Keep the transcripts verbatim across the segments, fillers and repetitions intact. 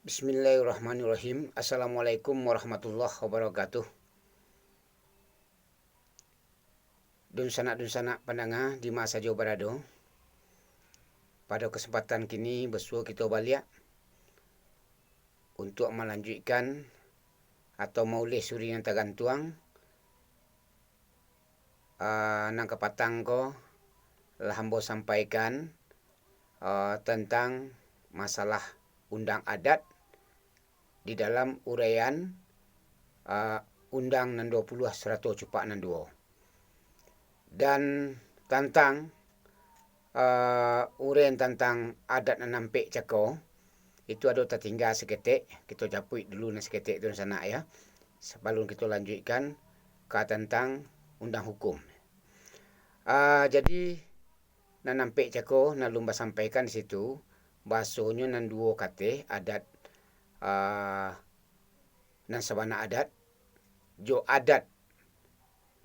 Bismillahirrahmanirrahim. Assalamualaikum warahmatullahi wabarakatuh. Dunsanak-dunsanak pandanga di ma sajo barado, pado kasempatan kini basuo kito baliak untuak malanjuikkan atau mauleh suri nan tagantuang, ah, nan kapatang ko lah ambo sampaikan, ah, tantang masalah undang adat di dalam uraian, ah, undang nan duo puluah sarato cupak nan duo. Dan tantang, ah, uraian tantang adat nan ampek cako, itu ado tatingga saketek, kito japuik dulu nan saketek tu, sanak, ya, sabalun kito lanjuikkan ka tantang undang hukum. Ah, jadi, nan ampek cako, nan alun basampaikan di situ, basonyo nan duo kateh, adat, ah, nan sabana adat, jo adat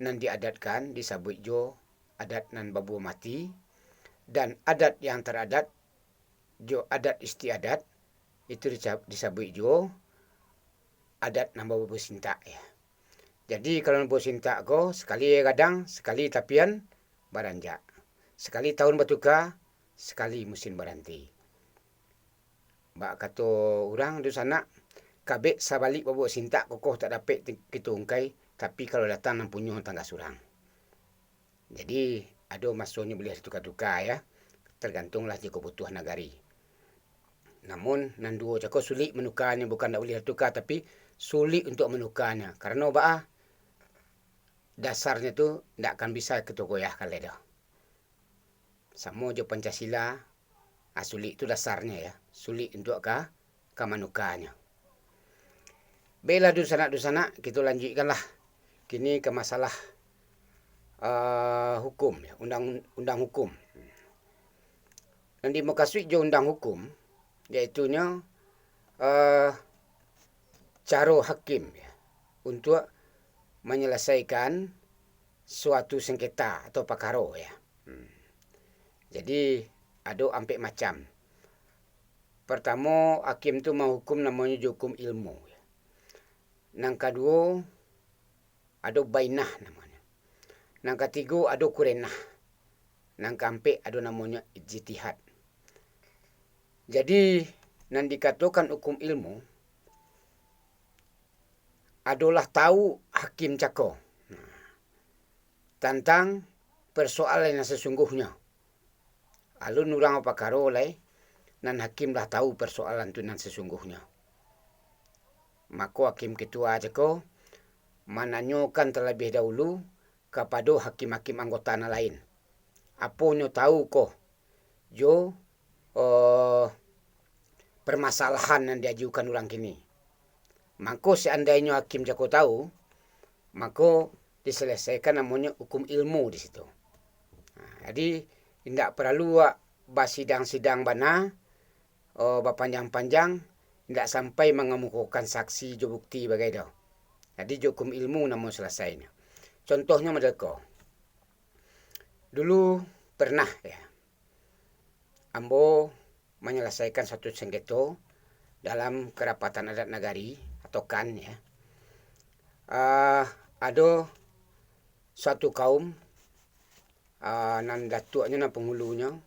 nan diadatkan, disabuik jo adat nan babuah mati, dan adat yang taradat, jo adat istiadat, itu dica-, disabuik juo adat nan babuah sintak, ya. Jadi, kalau nan babuah sintak ko, sakali gadang, sakali tapian baranjak. Sakali tahun batuka, sakali musim baranti. Bak kato urang, dunsanak, kabek sabalik babuah sintak, kokoh tak dapek ti-, kito ungkai, tapi kalau datang nan punyo tangga surang. Jadi, ado masonyo buliah dituka-tuka, ya. Targantuanglah jo kabutuhan nagari. Namun, nan duo cako sulik manukanyo, bukan ndak buliah dituka, tapi sulik untuak manukanyo. Karano baa? Dasarnyo tu ndak akan bisa kito goyahkan lai doh. Samo jo Pancasila, ah, sulik tu dasarnyo, ya. Sulik untuak ka, ka manukanyo. Baiklah, dunsanak-dunsanak, kito lanjuikkanlah kini ka masalah, ah, hukum, ya, undang, undang hukum. Nan dimukasuik jo undang hukum, yaitunyo, ah, caro hakim, ya, untuak manyalasaikan suatu sengketa atau pakaro, ya. Hmm. Jadi, ado ampek macam. Partamo, hakim tu mahukum namonyo jo hukum ilmu. Nan kaduo, ado bainah namonyo. Nan katigo, ado kurenah. Nan kaampek, ado namonyo ijtihad. Jadi, nan dikatokan hukum ilmu, adolah tahu hakim cako. Nah, tantang persoalan yang sesungguhnyo. Alun urang bapakaro lai, nan hakim lah tahu persoalan tu nan sesungguhnyo. Mako, hakim ketua cako mananyokan talabiah dahulu kapado hakim-hakim anggota nan lain, apo nyo tahu ko jo, eh, permasalahan nan diajukan urang kini. Mangko, seandainyo hakim cako tahu, mako, diselesaikan namonyo hukum ilmu di situ. Nah, jadi, indak paralu awak basidang-sidang bana, oh, bapanjang-panjang, indak sampai mangamukokan saksi jo bukti bagai doh. Jadi, jo hukum ilmu namo selesainyo. Contohnyo model ko. Dulu pernah, ya, ambo manyalasaikan satu sengketo dalam Karapatan Adat Nagari atau kan, ya. Ah, ado suatu kaum, ah, nan datuaknyo, nan pangulunyo,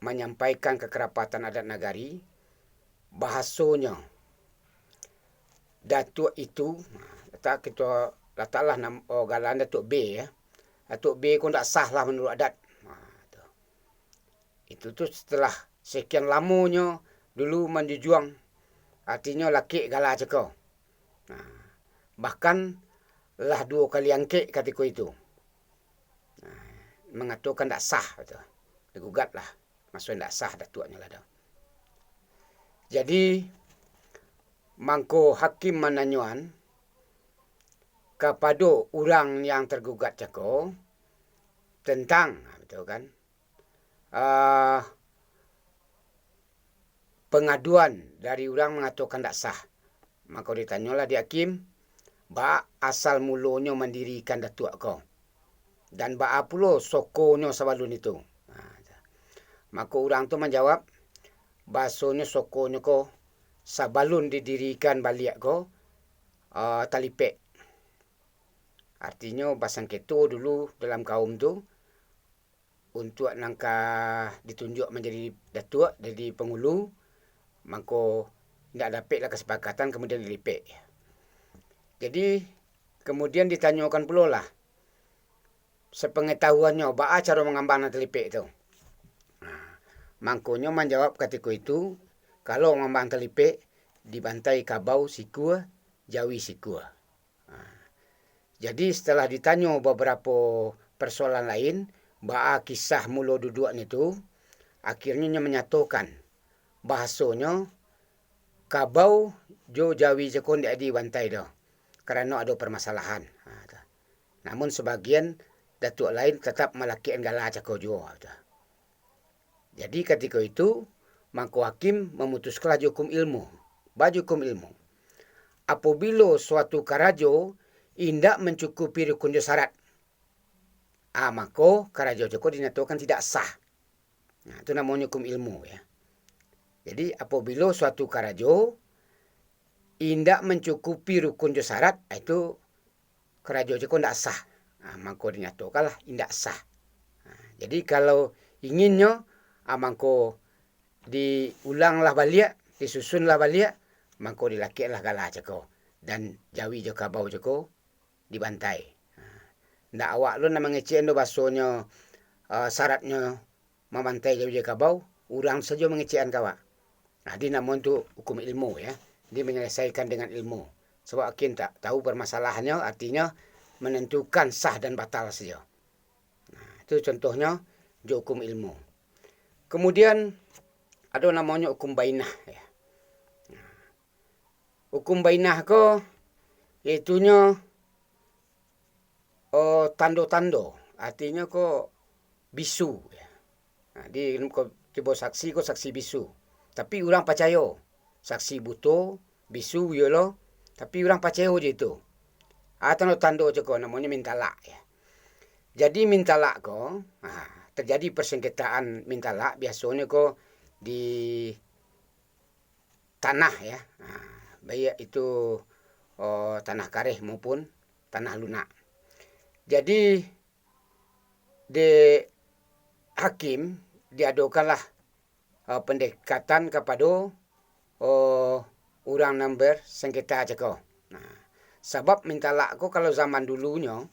manyampaikan ka Karapatan Adat Nagari, bahasonyo, datuak itu, nah, latak kito, lataklah nam-, oh, galaan Datuak B, ya. Datuak B ko ndak sah lah manuruik adat. Nah, tu. Itu tu setelah sekian lamonyo dulu manjujuang, artinyo lakek gala cako. Nah, bahkan lah duo kali angkek katiko itu. Nah, mangatokan ndak sah tu. Digugatlah. Maso ndak sah datuaknyo lah tu. Jadi, mangko hakim mananyoan kapado urang yang tergugat cako tentang, nah, betul kan? Ah, pengaduan dari urang mangatokan ndak sah. Mako ditanyolah di hakim, baa asal mulonyo mandirikan datuak ko, dan baa pulo sokonyo sabalun itu. Nah, mako urang tu manjawab, Basonyo sokonyo ko, sabalun didirikan baliak ko, eh, talipek. Artinyo, basangketo dulu dalam kaum tu, untuak nan ka ditunjuak manjadi datuak, jadi pangulu, mangko indak dapeklah kasapakatan, kamudian dilipek. Jadi, kamudian ditanyokan pulolah, sapangatahuannyo, baa caro mangambang nan talipek tu. Nah, mangkonyo manjawab katiko itu, kalau mangambang talipek, dibantai kabau sikua, jawi sikua. Nah, jadi, setelah ditanyo babarapo parsoalan lain, baa kisah mulo duduaknyo tu, akhirnyo inyo manyatokan, bahasonyo, kabau jo jawi cako indak dibantai doh, karano ado parmasalahan. Ha, tu. Namun, sabagian datuak lain tatap malakekkan gala cako juo, tu. Jadi, katiko itu, mangko hakim mamutuskanlah jo hukum ilmu. Baa jo hukum ilmu. Apabilo suatu karajo indak mancukupi rukun jo syarat, ah, mangko karajo cako dinyatokan tidak sah. Nah, itu namonyo hukum ilmu, ya. Jadi, apabilo suatu karajo indak mancukupi rukun jo syarat, ah, itu karajo cako indak sah. Ah, mangko dinyatokanlah indak sah. Ah, jadi, kalau inginnyo, ah, mangko diulanglah baliak, disusunlah baliak, mangko dilakeklah gala cako, dan jawi jo kabau cako dibantai. Ndak awak lo nan mangecek ando basonyo, eh, syaratnyo mamantai jawi jo kabau, urang sajo mangecekan ka awak. Nah, di namo tu hukum ilmu, ya. Di manyalasaikan dengan ilmu. Sabab akin tak tahu parmasalahannyo, artinyo manantukan sah dan batal sajo. Nah, itu contohnyo jo hukum ilmu. Kemudian, ado namonyo hukum bainah, ya. Nah, hukum bainah ko, yaitunyo, oh, tando-tando, artinyo ko bisu, ya. Nah, di, ko, tibo saksi ko saksi bisu. Tapi urang pacayo, saksi buto, bisu, iyo lo, tapi urang pacayo jo itu. Ah, tando-tando cako, namonyo mintalak, ya. Jadi, mintalak ko, ah, terjadi persengketaan mintalak, biasonyo ko di tanah, ya. Ah, baiak itu, oh, tanah kareh maupun tanah lunak. Jadi, dek hakim diadokanlah, eh, pendekatan kapado, oh, urang nan bersengketa cako. Nah, sabab mintalak ko kalau zaman dulunyo,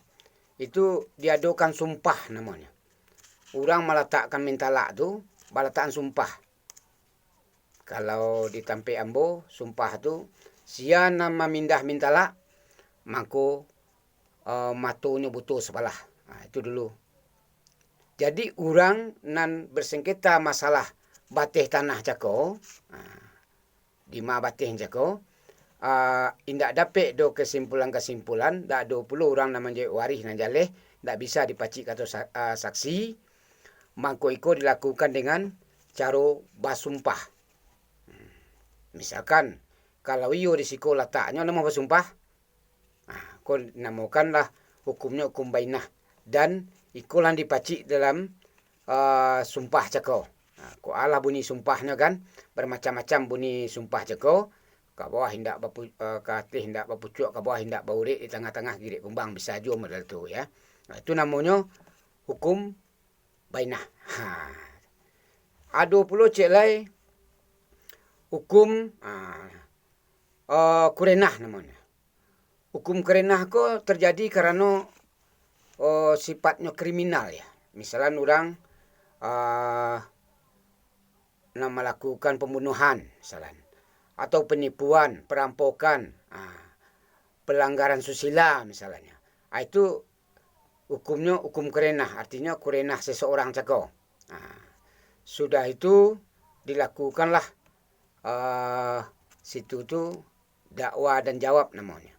itu diadokan sumpah namonyo. Urang malatakkan mintalak tu, balatakan sumpah. Kalau di tampek ambo, sumpah tu, sia nan mamindah mintalak, mako, eh, matonyo buto sabalah. Nah, itu dulu. Jadi, urang nan bersengketa masalah bateh tanah cako, nah, di ma bateh cako, ah, indak dapek do kesimpulan-kesimpulan, dak ado pulo urang nan manjawek warih nan jaleh, dak bisa dipacik kato sa-, ah, saksi, mangko iko dilakukan dengan caro basumpah. Hmm. Misalkan, kalau iyo di siko lataknyo namuah basumpah, ah, ko namokanlah hukumnyo hukum bainah. Dan iko lah dipacik dalam, ah, sumpah cako. Ah, ko alah bunyi sumpahnyo kan, bermacam-macam bunyi sumpah cako, ka bawah indak bapu-, ah, ka ateh indak bapucuak, ka bawah indak baurek, di tangah-tangah girek kumbang, bisa juo model tu, ya. Nah, itu namonyo hukum bainah. Ha. Ado pulo ciek lai hukum, ah, eh, kurenah namonyo. Hukum kurenah ko terjadi karano, eh, sifatnyo kriminal, ya. Misalan urang, eh, nan malakukan pambunuhan, misalan, atau panipuan, parampokan, ah, pelanggaran susila, misalnyo. Ah, itu hukumnyo hukum kurenah, artinyo kurenah seseorang cako. Ah, sudah itu dilakukanlah, ah, situ tu dakwa dan jawab namonyo.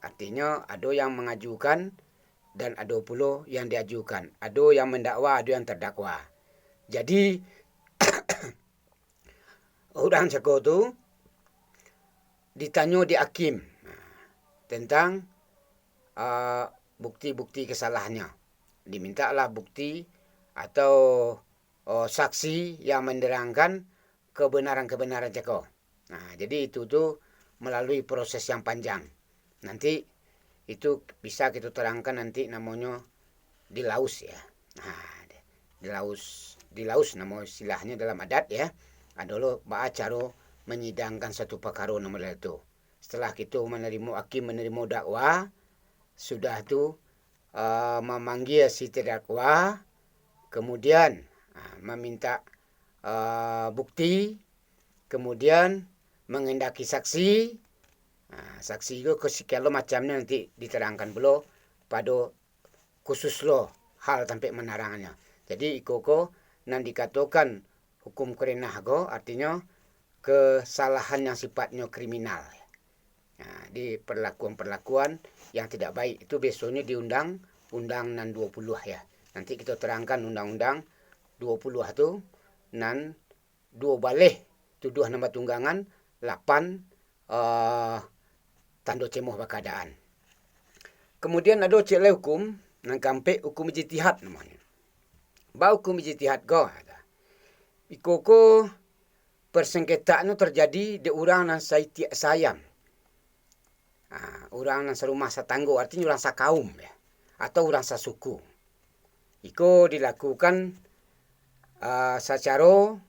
Artinyo, ado yang mangajukan dan ado pulo yang diajukan. Ado yang mandakwa, ado yang tardakwa. Jadi, urang cako tu ditanyo di hakim tentang, ah, bukti-bukti kasalahannyo. Dimintalah bukti atau, oh, saksi yang mandarangkan kebenaran-kebenaran cako. Nah, jadi itu tu melalui proses yang panjang. Nanti itu bisa kita terangkan nanti namonyo di laus ya. Nah, di laus, di laus namo istilahnyo dalam adat ya. Ado lo baa caro menyidangkan satu pakaro namo tu. Setelah kito menerimo hakim, menerimo dakwa, sudah tu, eh, mamanggia si terdakwa, kemudian, ah, maminta, eh, bukti, kemudian manghendaki saksi. Ah, saksi ko, ko sekian lo macamnyo nanti diterangkan pulo pado khusus lo hal tampek manarangannyo. Jadi, iko ko nan dikatokan hukum kurenah ko, artinyo kesalahan yang sifatnyo kriminal. Nah, di perlakuan-perlakuan yang tidak baik itu biasonyo di undang-undang nan duo puluah ya. Nanti kito terangkan undang-undang duo puluah tu nan duo baleh tuduah nan batunggangan, lapan, eh, tando cemoh bakaadaan. Kemudian ado ciek lai hukum, nan kaampek hukum ijtihad namonyo. Baa hukum ijtihad ko? Iko ko persengketaan tu terjadi dek urang nan saitiak saayam. Ah, urang nan sarumah satanggo, artinyo urang sakaum ya, atau urang sasuku. Iko dilakukan, ah, sacaro,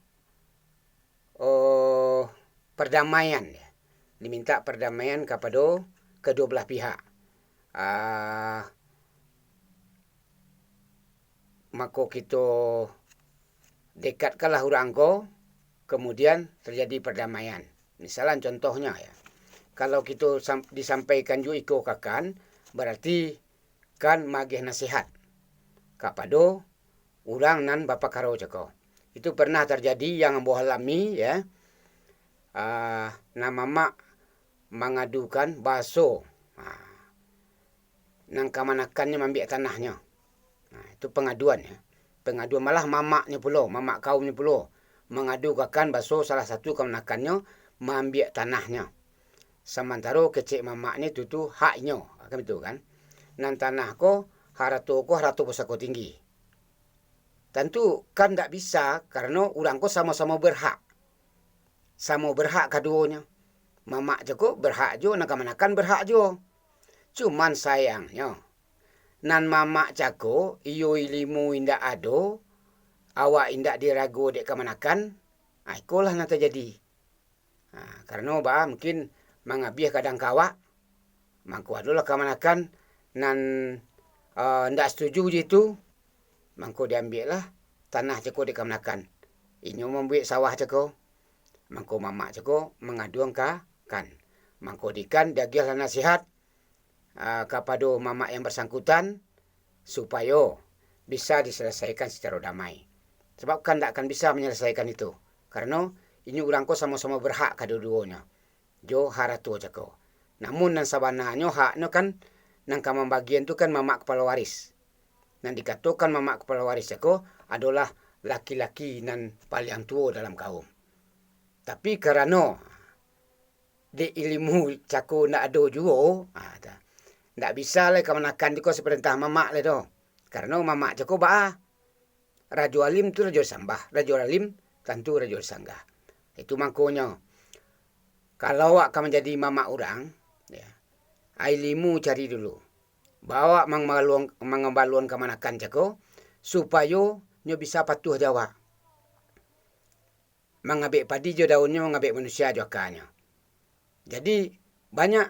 oh, pardamaian ya. Diminta pardamaian kapado kedua belah pihak. Ah, mako kito dekatkanlah urang ko, kemudian terjadi pardamaian. Misalan contohnya ya, kalau kito sam-, disampaikan juo iko ka Kan, berarti Kan mageh nasihat kapado urang nan bapakaro cako. Itu pernah terjadi yang ambo alami ya. Ah, nan mamak mangadukan baso, ah, nan kamanakannyo maambiak tanahnyo. Nah, itu pengaduan ya. Pengaduan malah mamaknyo pulo, mamak kaumnyo pulo mangadu ka Kan baso salah satu kamanakannyo maambiak tanahnyo. Samantaro kecek mamaknyo itu tu hak inyo, kan itu kan. Nan tanah ko, harato ko, harato pusako tinggi. Tantu Kan ndak bisa, karano urang ko samo-samo berhak. Samo berhak kaduonyo. Mamak cako berhak juo, nan kamanakan berhak juo. Cuman sayangnyo, nan mamak cako iyo ilimu indak ado, awak indak dirago dek kamanakan, ah, ikolah nan tajadi. Ha, karano baa mungkin mangabiah kadang ka awak, mangko adolah kamanakan nan, eh, ndak setuju jo itu, mangko diambiaklah tanah cako dek kamanakan. Inyo mambuek sawah cako, mangko mamak cako mangaduan ka Kan. Mangko di Kan diagiahlah nasihat, ah, kapado mamak yang bersangkutan, supayo bisa diselesaikan secara damai. Sabab Kan ndak akan bisa menyelesaikan itu, karano inyo urang ko samo-samo berhak kaduo-duonyo jo harato cako. Namun nan sabananyo haknyo kan, nan ka mambagian tu kan mamak kapalo waris. Nan dikatokan mamak kapalo waris cako adolah laki-laki nan paliang tuo dalam kaum. Tapi karano dek ilimu cako ndak ado juo, ha, ta-, ndak bisa lai kamanakan tu ko saparentah mamak lai doh. Karano mamak cako baa, rajo alim tu rajo disambah, rajo alim tantu rajo disanggah. Itu mangkonyo, kalau awak ka manjadi mamak urang, ya, ilimu cari dulu. Bawa mangambaluan, mangambaluan kamanakan cako, supayo nyo bisa patuah jo awak. Mangabek padi jo daunnyo, mangabek manusia jo akanyo. Jadi, banyak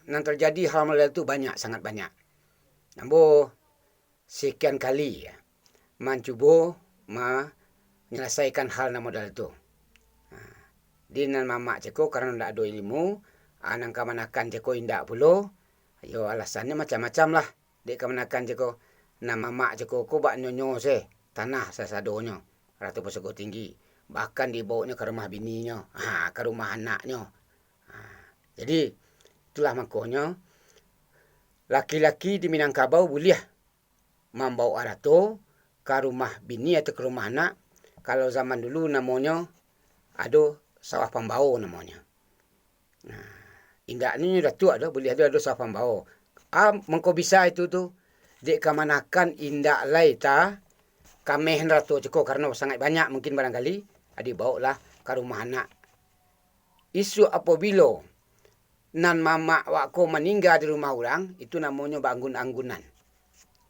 nan terjadi hal model tu, banyak, sangat banyak. Ambo sekian kali, ya, mancubo manyalasaikan hal nan model tu. Ha, di nan mamak cako karano ndak ado ilimu, a, nan kamanakan cako indak pulo, yo, alasannyo macam-macam lah. Dek kamanakan cako, nan mamak cako ko bak nyonyo se tanah sasadonyo, harato pusako tinggi, bahkan dibawoknyo ka rumah bininyo, ha, ka rumah anaknyo. Ha, jadi, itulah mangkonyo, laki-laki di Minangkabau buliah mambawok harato ka rumah bini atau ka rumah anak, kalau zaman dulu namonyo ado sawah pambao namonyo. Nah, indaknyo datuak tu, buliah tu ado sawah pambao. A, mangko bisa itu tu, dek kamanakan indak lai ta-, kameh harato cako, karano sangaik banyak mungkin barangkali, a, dibawoklah ka rumah anak. Isuak apobilo nan mamak awak ko maningga di rumah urang, itu namonyo baanggun-anggunan.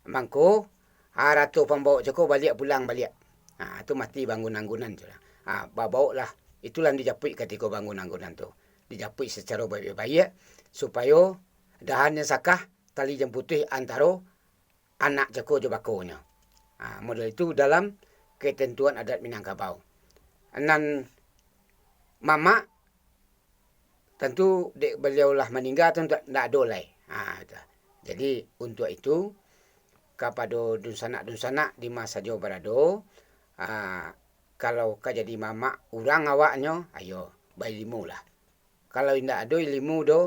Mangko, harato pambawok cako baliak pulang baliak. Ha, tu mati baanggun-anggunan tu lah. Ha, babaoklah. Itulah nan dijapuik katiko baanggun-anggunan tu. Dijapuik sacaro baiak-baiak, supayo dahan jan sakah, tali jan putuih antaro anak cako jo bakonyo. Ha, model itu dalam ketentuan adat Minangkabau. Nan mamak, tantu dek baliau lah maningga tu ndak, ndak ado lai. Ha, itu. Jadi, untuak itu, kapado dunsanak-dunsanak di ma sajo barado, ha, kalau ka jadi mamak urang awaknyo, ayo, bailimulah. Kalau indak ado ilimu do,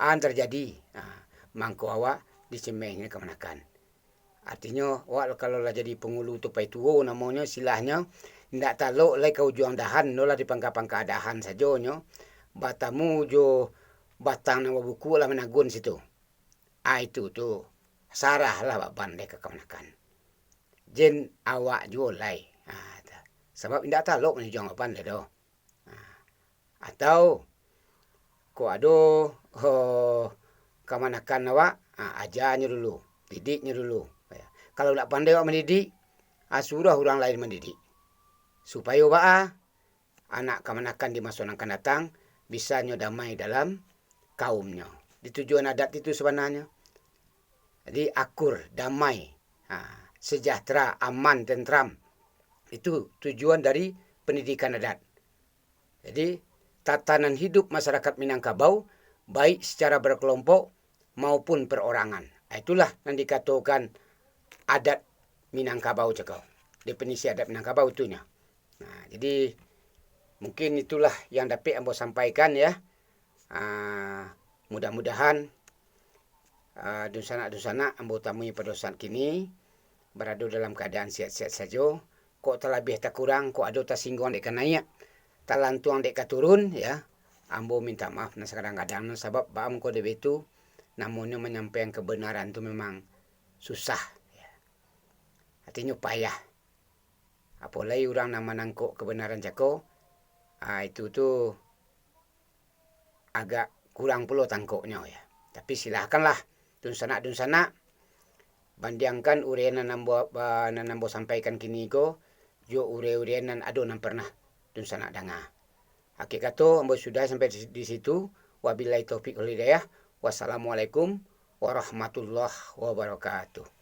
an tarjadi. Ha, mangko awak dicemehnyo kamanakan. Artinyo, awak kalau lah jadi pangulu tupai tuo namonyo, istilahnyo, indak talok lai ka ujuang dahan, no lah di pangka-pangka dahan sajonyo, batamu jo batang nan babukuak lah managun situ. Ah, itu tu, sarahlah baban dek ka kamanakan. Jan awak juo lai. Ah, tu. Sabab indak talok manyujuang baban lai doh. Ah. Atau, kok ado, oh, kamanakan awak, ah, ajanyo dulu, didiknyo dulu. Kalau ndak pandai awak mandidik, ah, suruah urang lain mandidik. Supayo baa, anak kamanakan di maso nan akan datang, bisanyo damai dalam kaumnyo. Di tujuan adat itu sabananyo. Jadi, akur, damai, ha, sejahtera, aman, tentram. Itu tujuan dari pendidikan adat. Jadi, tatanan hidup masyarakat Minangkabau, baik secara berkelompok maupun perorangan. Ah, itulah nan dikatokan adat Minangkabau cako. Definisi adat Minangkabau tu nyo. Nah, jadi, mungkin itulah yang dapek ambo sampaikan, ya. Ah, mudah-mudahan, ah, dunsanak-dunsanak ambo tamui pado saat kini, barado dalam kaadaan sihat-sihat sajo. Kok talabiah takurang, kok ado tasingguang dek ka naiak, talantuang dek ka turun, ya, ambo minta maaf nan sakadang-kadang, sabab baa mangko dek itu, namonyo manyampaikan kabanaran tu memang susah, ya. Artinyo payah. Apo lai urang nan manangkok kabanaran cako, ah, itu tu agak kurang pulo tangkoknyo, ya. Tapi, silahkanlah, dunsanak-dunsanak, bandiangkan uraian nan ambo, ba-, nan ambo sampaikan kini ko, jo uraian-uraian nan ado nan pernah dunsanak danga. Akhir kato, ambo sudahi sampai di, di situ. Wabillahi taufik wal hidayah. Wassalamualaikum warahmatullahi wabarakatuh.